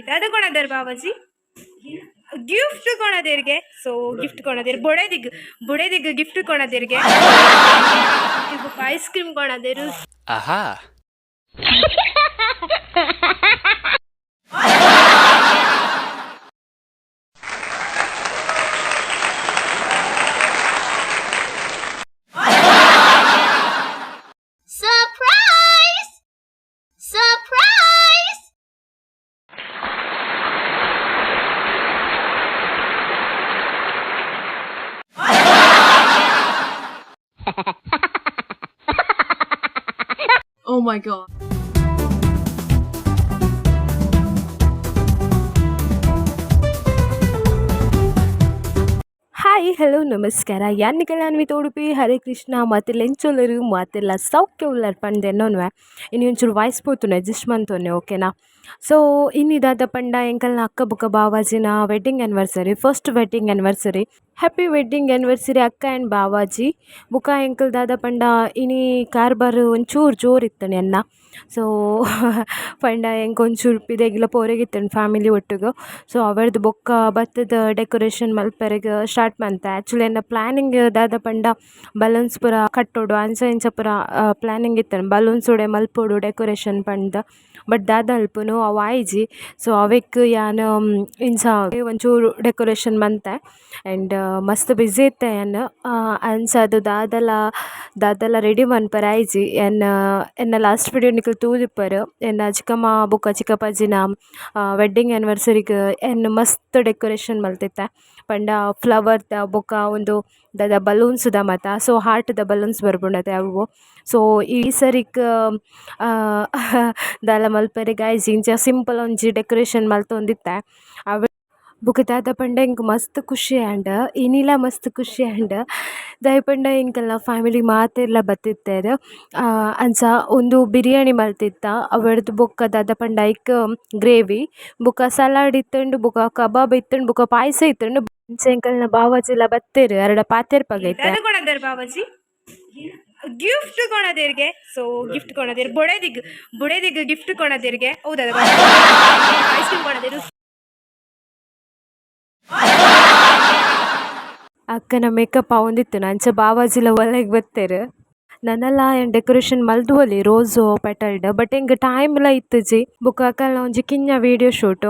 ದಾದ ಕೊಣದರ್ ಬಾಬಾಜಿ? ಗಿಫ್ಟ್ ಕೊಣದೇರ್ಗೆ. So gift ಕೊಣದೇರ್ ಬೊಡೆದಿಗ್, ಬೊಡೆದಿಗ್ ಗಿಫ್ಟ್ ಕೊಣದೇರ್ಗೆ. ಐಸ್ ಕ್ರೀಮ್ ಕೊಣದೇರು. Aha. Surprise! Surprise! Oh my God. Hi, hello, ನಮಸ್ಕಾರ. ಯಾನ್ನಿಕಲ ಅನ್ವಿತ ಉಡುಪಿ. ಹರೇ ಕೃಷ್ಣ. ಮಾತೆಲ್ಲ ಎಂಚೊಲ್ಲರು? ಮಾತೆಲ್ಲ ಸೌಖ್ಯ ಉಲ್ಲರ್ ಪಂದ್ ಎನ್ನೊನ್ವೆ. ಇನಿ ಒಂಚೂರು ವಾಯ್ಸ್ ಪೋತುಂಡು, ಅಡ್ಜಸ್ಟ್ ಮಂತೊನ್ನೆ, ಓಕೆನಾ? ಸೊ ಇನಿ ದಾದ ಪಂಡ, ಎಂಕಲ್ನ ಅಕ್ಕ ಬೊಕ್ಕ ಬಾವಾಜಿನ wedding anniversary, first wedding anniversary. Happy wedding anniversary ಅಕ್ಕ ಆ್ಯಂಡ್ ಬಾವಾಜಿ. ಬೊಕ ಎಂಕಲ್ ದಾದ ಪಂಡ, ಇನಿ ಕಾರ್ಬಾರ್ ಒಂಚೂರು ಜೋರು ಇತ್ತುಂಡು ಎನ್ನ. ಸೊ ಪಂಡ ಎಂಕ್ ಒಂಚೂರು ಪಿದಯಿಗ್ಲ ಪೋರೆಗಿತ್ತುಂಡು ಫ್ಯಾಮಿಲಿ ಒಟ್ಟುಗು. ಸೊ ಅವೆರ್ದ್ ಬೊಕ್ಕ ಬತ್ತುದು ಡೆಕೋರೇಷನ್ ಮಲ್ಪೆರೆಗ್ ಸ್ಟಾರ್ಟ್ ಮಂತೆ. ಆ್ಯಕ್ಚುಲಿ ಎನ್ನ ಪ್ಲಾನಿಂಗ್ ದಾದ ಪಂಡ, ಬಲೂನ್ಸ್ ಪೂರ ಕಟ್ಟೊಡು, ಅಂಚ ಇಂಚ ಪೂರ ಪ್ಲಾನಿಂಗ್ ಇತ್ತುಂಡು, ಬಲೂನ್ಸ್ ಉಡೆ ಮಲ್ಪೊಡು ಡೆಕೋರೇಷನ್ ಪಂದ್. ಬಟ್ ದಾದ ಮಲ್ಪುನು, ಅವು ಆಯಿಜಿ. ಸೊ ಅವೆಕ್ ಯಾನ್ ಇಂಚ ಒಂಚೂರು ಡೆಕೋರೇಷನ್ ಮಂತೆ. ಆ್ಯಂಡ್ ಮಸ್ತ್ ಬಿಸಿ ಇತ್ತೆ ಯಾನ್. ಅಂಚಾದ್ ದಾದಲ ದಾದಲ ರೆಡಿ ಮನ್ಪೆರೆ ಆಯಿಜಿ. ಎನ್ನ ಎನ್ನ ಲಾಸ್ಟ್ ವಿಡಿಯೋ ನಿಕುಲು ತೂದಿಪ್ಪರ್. ಎನ್ನ ಚಿಕ್ಕಮ್ಮ ಬೊಕ್ಕ ಚಿಕ್ಕಪ್ಪಾಜಿನ ವೆಡ್ಡಿಂಗ್ ಆ್ಯನಿವರ್ಸರಿಗ್ ಯಾನ್ ಮಸ್ತ್ ಡೆಕೋರೇಷನ್ ಮಲ್ತಿತ್ತೆ. ಪಂಡ ಫ್ಲವರ್ದ ಬೊಕ್ಕ ಉಂದು ದಾದ ಬಲೂನ್ಸ್ದ ಮಾತ. ಸೊ ಹಾರ್ಟ್ದ ಬಲೂನ್ಸ್ ಬರ್ಪುಂಡತೆ ಅವು. ಸೊ ಈ ಸರಿಕ್ ದಾಲ ಮಲ್ಪೆರೆಗ್ ಆಯಿಜಿ. ಇಂಚ ಸಿಂಪಲ್ ಒಂಜಿ ಡೆಕೋರೇಷನ್ ಮಲ್ತೊಂದಿತ್ತೆ ಅವೆ. ಬೊಕ ದಾದ ಪಂಡ, ಎಂಕ್ ಮಸ್ತ್ ಖುಷಿ ಆಂಡ್, ಇನಿಲ ಮಸ್ತ್ ಖುಷಿ ಆಂಡ್. ದಾಯೆ ಪಂಡ ಎಂಕಲ್ನ ಫ್ಯಾಮಿಲಿ ಮಾತೆರ್ಲ ಬತ್ತಿತ್ತೆರ್. ಅಂಚ ಉಂದು ಬಿರಿಯಾನಿ ಮಲ್ತಿತ್ತ. ಅವೆಡ್ದ್ ಬೊಕ್ಕ ದಾದ ಪಂಡ, ಐಕ್ ಗ್ರೇವಿ ಬೊಕ ಸಲಾಡ್ ಇತ್ತ್ಂಡ್, ಬೊಕ ಕಬಾಬ್ ಇತ್ತ್ಂಡ್, ಬೊಕ ಪಾಯ್ಸ ಇತ್ತ್ಂಡ್. ಅಂಚ ಎಂಕಲ್ನ ಬಾವಾಜಿಲ ಬತ್ತೆರ್. ಅರೆಡ ಪಾತೆರ್ಪಗ ಇತ್ತೆ. ದಾದ ಕೊಣದರ್ ಬಾಬಾಜಿ? ಗಿಫ್ಟ್ ಕೊಣದೇರ್ಗೆ. ಸೊ ಗಿಫ್ಟ್ ಕೊಣದೇರ್ ಬೊಡೆದಿಗ್, ಬೊಡೆದಿಗ್ ಗಿಫ್ಟ್ ಕೊಣದೇರ್ಗೆ. ಹೌದಾ? ಐಸ್ ಕ್ರೀಮ್ ಕೊಣದೇರು. ಅಕ್ಕನ ಮೇಕಪ್ ಆವೊಂದಿತ್ತುಂಡು. ಅಂಚ ಬಾವಾಜಿಲ ಒಲೆಗ್ ಬತ್ತೆರ್. ನನಲ ಯಾನ್ ಡೆಕೋರೇಷನ್ ಮಲ್ದುವೊಲಿ ರೋಸ್ ಪೆಟಲ್ಡ್, ಬಟ್ ಎಂಕ್ ಟೈಮ್ ಲ ಇತ್ತುಜಿ. ಬೊಕ ಅಕಲ್ನ ಒಂಜಿ ಕಿನ್ಯ ವೀಡಿಯೋ ಶೂಟ್.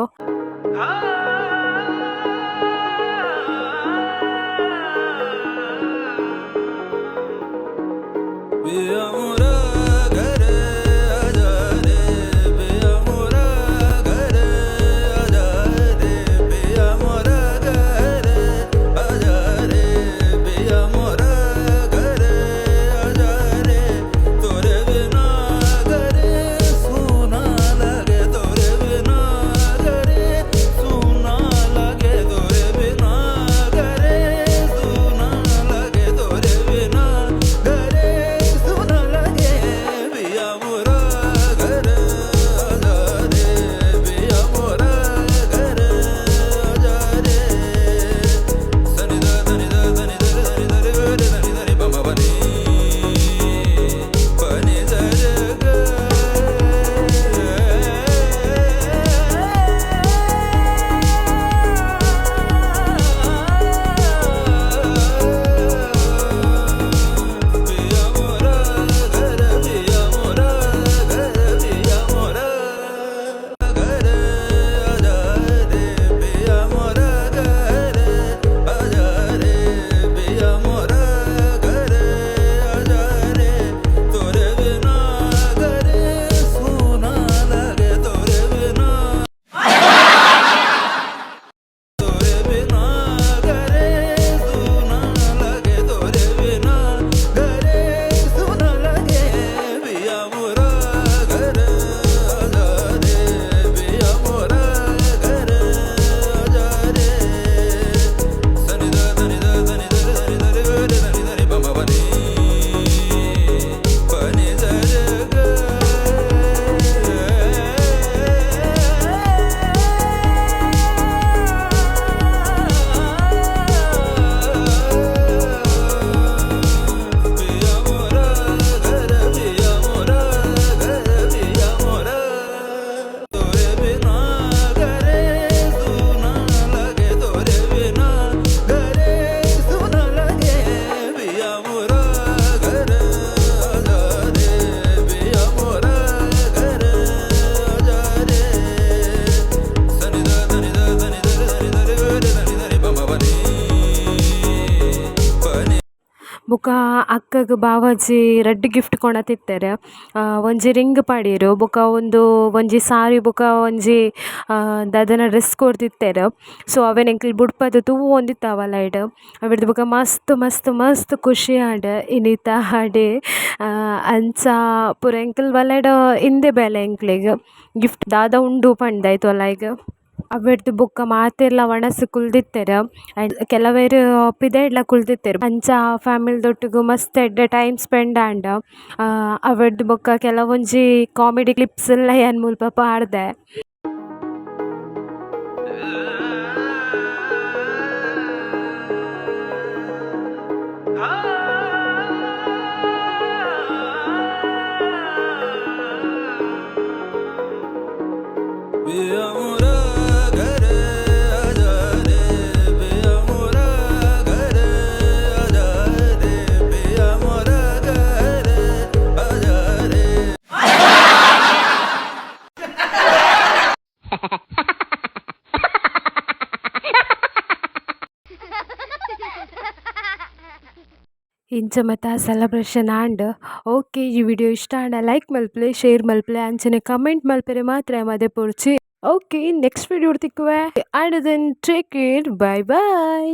ಬೊಕ ಅಕ್ಕಗ್ ಬಾವಾಜಿ ರಡ್ಡ್ ಗಿಫ್ಟ್ ಕೊನೊತಿತ್ತೆರ್ ಒಂಜಿ ರಿಂಗ್ ಪಾಡ್ಯೆರ್ ಬೊಕ ಉಂದು ಒಂಜಿ ಸಾರಿ ಬೊಕ ಒಂಜಿ ದಾದನ ಡ್ರೆಸ್ಸ್ ಕೊರ್ದಿತ್ತೆರ್. ಸೋ ಅವೆನ್ ಎಂಕುಲು ಬುಡ್ಪದ್ ತೂವೊಂದಿತ್ತ ವಲೈಡ್ ಅವೆಡ್ದ್ ಬೊಕ ಮಸ್ತ್ ಮಸ್ತ್ ಮಸ್ತ್ ಖುಷಿ ಆಂಡ್ ಇನಿತ ಡೇ. ಅಂಚ ಪೂರ ಎಂಕುಲು ವಲೈಡ್ ಇಂದೆ ಬೇಲೆ ಎಂಕ್ಲೆಗ್ ಗಿಫ್ಟ್ ದಾದ ಉಂಡು ಪಂದ್ ಐತ ಉಲಯಿಗ್. ಅವೆಡ್ದ್ ಬೊಕ ಮಾತೆರ್ಲ ವನಸ್ ಕುಲ್ದಿತ್ತೆರ್ ಅಂಡ್ ಕೆಲವೆರ್ ಪಿದಯ್ಡ್ಲ ಕುಲ್ದಿತ್ತೆರ್ ಅಂಚ ಫ್ಯಾಮಿಲಿ ದೊಟ್ಟುಗು ಮಸ್ತ್ ಎಡ್ಡೆ ಟೈಮ್ ಸ್ಪೆಂಡ್ ಆಂಡ್. ಅವೆಡ್ದ್ ಬೊಕ ಕೆಲವೊಂಜಿ ಕಾಮಿಡಿ ಕ್ಲಿಪ್ಸ್ ಲ ಯಾನ್ ಮುಲ್ಪ ಪಾಡ್ದೆ. ಇಂಚ ಮಾತ ಸೆಲೆಬ್ರೇಷನ್ ಆಂಡ್. ಓಕೆ, ಈ ವಿಡಿಯೋ ಇಷ್ಟ ಆಂಡ ಲೈಕ್ ಮಲ್ಪುಲೆ, ಶೇರ್ ಮಲ್ಪುಲೆ, ಅಂಚನೆ ಕಮೆಂಟ್ ಮಲ್ಪೆರೆ ಮಾತ್ರ ಮದಪೊಡ್ಚಿ. ಓಕೆ, ನೆಕ್ಸ್ಟ್ ವಿಡಿಯೋ ತಿಕ್ಕುವೆ. And then take care, bye bye.